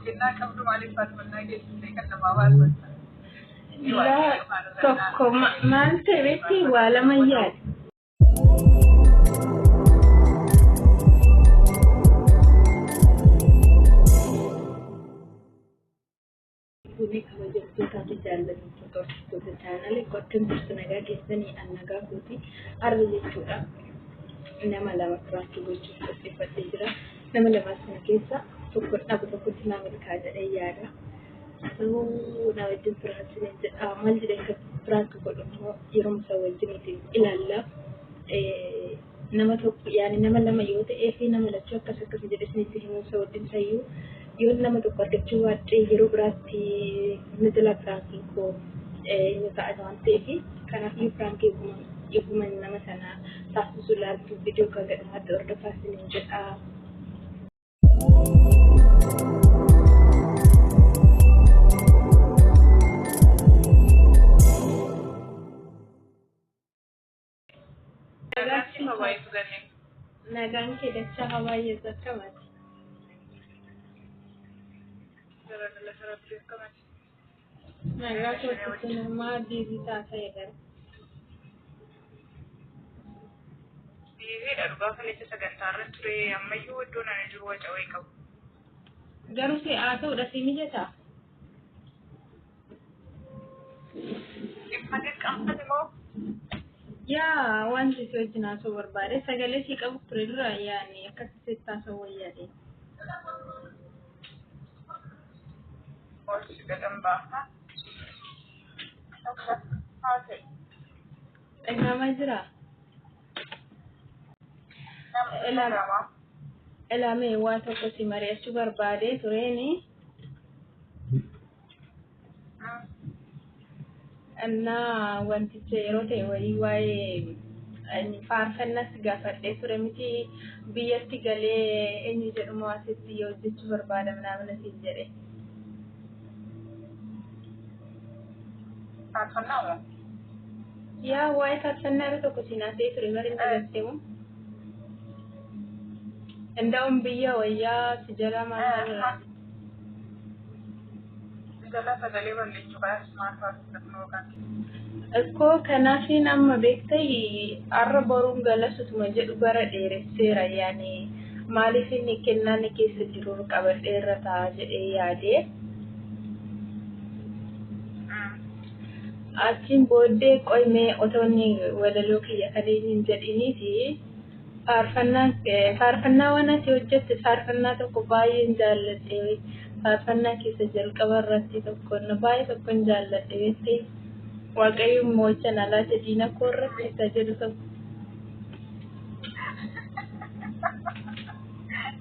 kennaa qabdu maaliif faarfannaa geessisee kan namaa faarfatta? Laa tokko maal ta'e beekti waa lama yaade. Fuunee kabajamtootaa fi jaallatamtoota hordoftoota chaanaalii akkam jirtu nagaa keessanii an nagaa kooti arra jechuudha. Nama lama piraankii gochuuf qopheeffadhee jira. Nama lama sana keessa tokko dhabu tokkotti naa milkaa jedhee yaada. Soo na wajjin piraankii jedha. Maal jedhee akka piraank godhu immoo yeroo isaa wajjiniitiin ilaalla. Nama tokko yaani nama lama yoo ta'ee fi nama lachuu akkas akkas jedhe isinitti himuu sababni isayyuu yoo nama tokko argachuu baadhee yeroo biraatti na jala piraankiin koo ni ta'a waan ta'eef kanaaf iyyuu piraankii eeguma nama sana taasisuu ilaaltu viidiyoo kan gadhumaatti hordofaa isiniin jedha. Nagaan siif haa baay'atu ganne. Nagaan kee dachaa haa baay'atu akkamati. Jara galata rabbii akkamati. Nagaa kootti namaa biizii taatee gara. Biiziidha dhugaa kaleessa sagantaa irra ture ammayyuu iddoon ani jiru waca wayii qabu. Garuu si haa ta'uudha si mijataa? Dhimma dirqamati moo? Yaa wanti si wajjin haasa'uu barbaade sagalee si qabu ture dura yaani akkasitti sitti haasa'uu wayyaadhe. Olsi gadan baasa. Haa ta'e. Dhaga'amaa jiraa? Nama lama. Ilaamee waa tokko si mari'achuu barbaade tureeni. Innaa wanticha yeroo ta'e wayii waa'ee faarfannas gaafadhee ture miti biyyatti galee eenyu jedhumoo asitti yoo hojjechuu barbaada minaamin asiin jedhe. Faarfannaa moo? Yaa waa'ee faarfannaa yeroo tokko siin haasa'ee ture marii dagattee moo? Danda'uun biyya wayyaa si jalaa maal maal Jala sagalee balleessuu kanas maal faarfannoo kan. Ikkoo kanaafiin amma beektee har'a boruun galasutuma jedhu bara dheeresseera yaani maaliif inni kennaan keessa jiru qabadheerra ta'a jedhee yaade. Achiin booddee qoymee otoo inni walaloo kiyya kan hin jedhiniiti faarfannaan faarfannaa waan ati hojjette faarfannaa tokko baay'een jaalladhe faarfannaa keessa jalqaba irratti tokko baay'ee tokkon jaalladhe beektee Waaqayyo moo'icha na laate diina koo irratti isa jedhu tokko.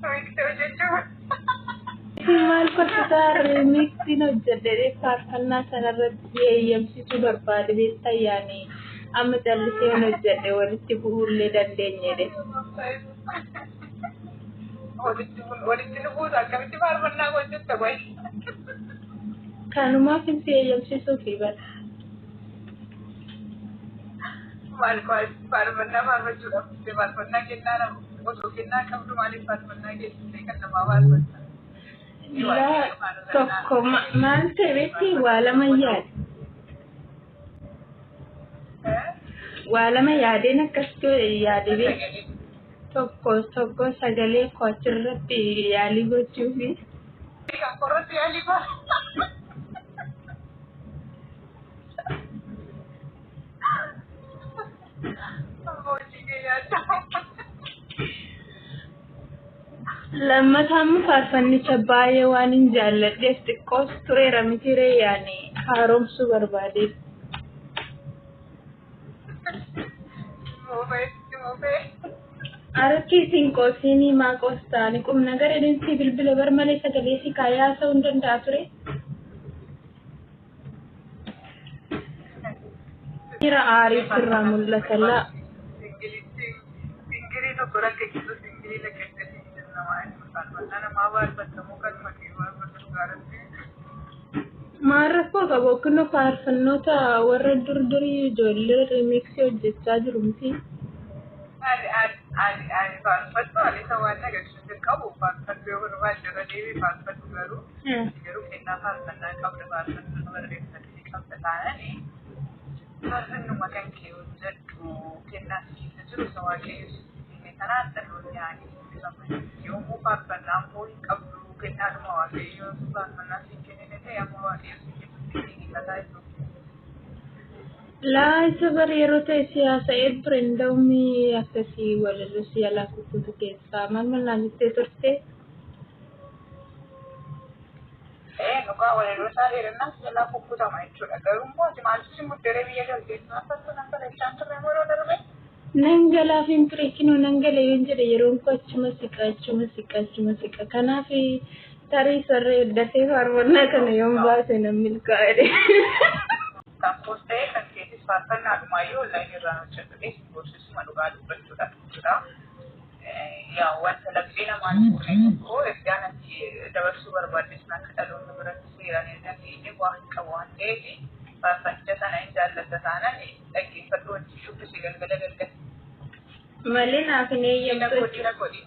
Wiiktoo jechuun. Maal kolfisaa riimiksiin hojjedhe faarfannaa sanarratti eeyyamsiisuu barbaade beektaa yaani amma callisee hojjedhe walitti bu'uullee dandeenyedhe. Walitti nu buusa akkamitti faarfannaa hojjetta qoy. Kanumaaf si eeyyamsiisuufi bara. Maal faarfannaa faarfachuudhaaf dhuftee faarfannaa kennaa nama osoo kennaa qabdu maaliif faarfannaa geessisee kan namaa faarfatta? Laa tokko maal ta'e beekti waa lama yaade. Waa lama yaadeen akkas yaade beekti. Tokko tokko sagalee koo achirratti yaalii gochuufi. Kan korratti yaalii ba'a. Hojii kee nyaadha. Lammataa immoo faarfannicha baay'ee waan hin jaalladheef xiqqoos tureera miti ree yaani haaromsuu barbaadeef. Moofee moofee. Harki isin qoosiinii maa qoostaa ni qubna gara dhimsi bilbila bar malee sagalee si kaayaa haasa'uu hin danda'a ture. Miira aarii sirraa mul'ata laa. Singilii tokko rakkachiisu singilii lakkachiisu namaa faarfannaa namaa faarfatamuu kan maqee faarfatu gaaratti. Maal rakkoo qabu kunoo faarfannoota warra dur durii ijoollee riimiksii hojjechaa jiru miti. Ani faarfadhu, ani isa waan agarsiisu qabu faarfadhu yoo barbaadde irra deebiin faarfadhu, garuu kennaa faarfannaa qabda, faarfannaa barreeffatee qabda taananii faarfannuma kan kee hojjedhu. Kennaa si keessa jiru isa Waaqayyo sitti kenne kanaan dhaloonni yaa'anii eebbifaman. Yommuu faarfannaa immoo hin qabdu, kennaadhuma Waaqayyo faarfannaa si kennine ta'e amma Waaqayyo si kennutti eeggataa jiru. Laa, isa bara yeroo ta'e siyaasa ture nda'ummi akkasii walaloo si alaa kukkutu keessaa maal maal naan jettee turte. Dhugaa walaloo isaa dheerinaan si jalaa kukkutama jechuudha. Garuu immoo ati maaltu si muddaree biyya galteessu faarfattu nan barreechaan turre yeroo darbe? Nan galaaf hin ture, kinoo nan gala yoon jedhe yeroon koo achuma siqa, achuma siqa, achuma siqa. Kanaaf tarii sarree dafee faarfannaa kana yoon baase nan milkaa'e. Kan koos ta'e kan keetis faarfannaadhumaayyuu onlaayinii irraan hojjedhu si gorsisuma dhugaa dubbachuudhaaf jechuudha. Yaa, wanta laphee namaan fuune tokko ergaan ati dabarsuu barbaadde sun akka dhaloonni biratti seeraan hin dandeenye waa hin qabu waan ta'eef, faarfannicha sana hin jaallatta taanaan dhaggeeffadhu, wajjin shubbisi galgala galgala. Malee naaf hin Dhiira eeyyamtu koo jechuudha. Dhiira godhi.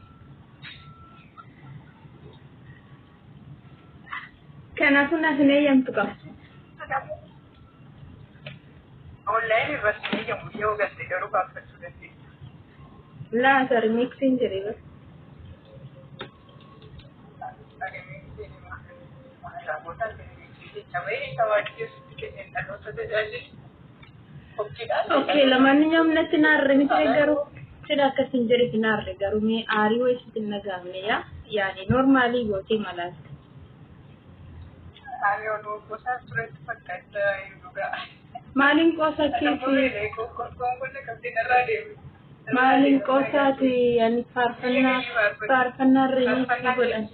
Kanaafuu naaf hin eeyyamtu qaba. Onlaayinii irratti hin eeyyamu, yoo galte garuu faarfachuu dandeessa. Laa, remixiin jedhe bara. Okay, ለማንኛውም natti naarre miti garuu sida akkasin jedhe si naarre garuu mee aarii wayii sitti hin dhaga'amne yaa yaani normaalii gootee malaalte. Ani oduu gosa turetti fakkaata dhugaa. Maaliin qoosaa keeti? Maaliin qoosaati? Ani faarfannaa remixii godhan.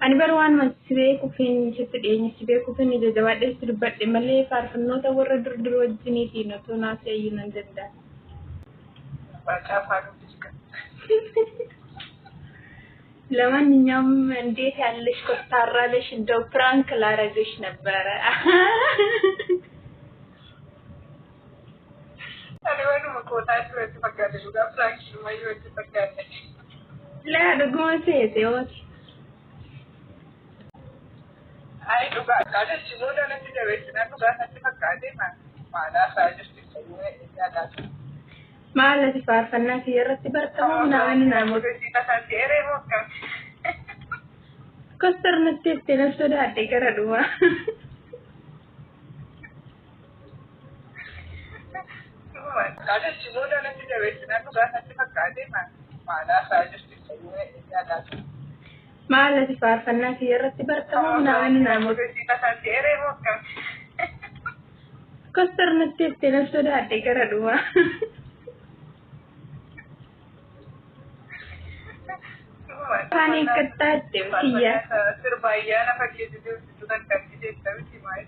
Ani bara waan si beekuufin sitti dhiyeenya si beekuufin ija jabaadhee si dubbadhe malee faarfannoota warra dur dur wajjiniitiin otoo naaf eeyyuu nan danda'a. ለማንኛውም እንዴት ያለሽ ኮስታራ ነሽ! እንደው prank ላረግሽ ነበረ። Ani waanuma kootaa turetti fakkaate dhugaa, prankiinumayyuu itti fakkaate. Laa, dhuguma seete ooti. Ani dhugaa kaadachi booda natti jabeessinaan dhugaa natti fakkaate maalaa isaa jirti yaadaatu. Maal ati faarfannaa kiyya irratti bartamoo namoonni namoota kostar natti jettee nan sodaadhe gara dhumaa. Kaadachi booda natti jabeessinaan dhugaa natti fakkaate maalaa isaa jirti yaadaatu. Maal ati faarfannaa kiyya irratti bartamoo namoonni namoota kostar natti jettee nan sodaadhe gara dhumaa. Afaan eeggattaa jette kiyya. Sirba ayyaana fakkeessituu kan jettee miti maal?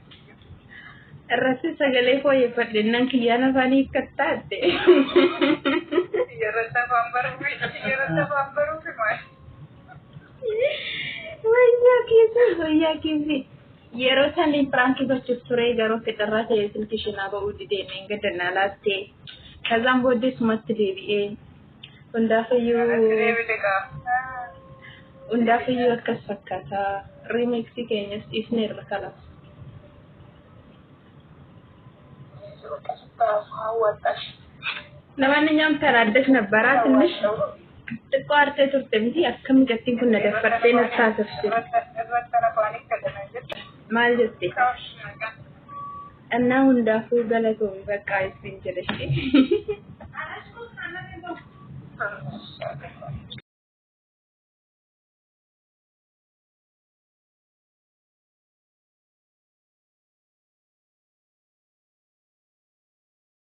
Irratti sagalee fooyyeffadhe kiyyaan afaan eeggattaa jette. Xiyyeerratti afaan baruufi, xiyyeerratti afaan baruufi maal? Wayyaa keessa, wayyaa keessa. Yeroo sanii prankii gochuuf ture garuu fixarraa ta'e silki ishee ba'uu didee neen gaddannaa laattee. Kazaan booddee sumatti deebi'ee. Hundaafiyyuu Deebite kaa. Hundaafiyyuu akkas fakkaata. Remixii keenyas dhiisneerra kalaas. Hawwattash. ለማንኛውም ተናደሽ ነበራ ትንሽ xiqqoo aartee turte miti? Akkam gattiin kun na daffartee na taasifte Irratti afaan eeggatama jette. Maal jette? እና hundaafuu galatoomi, bakka isin jedhe.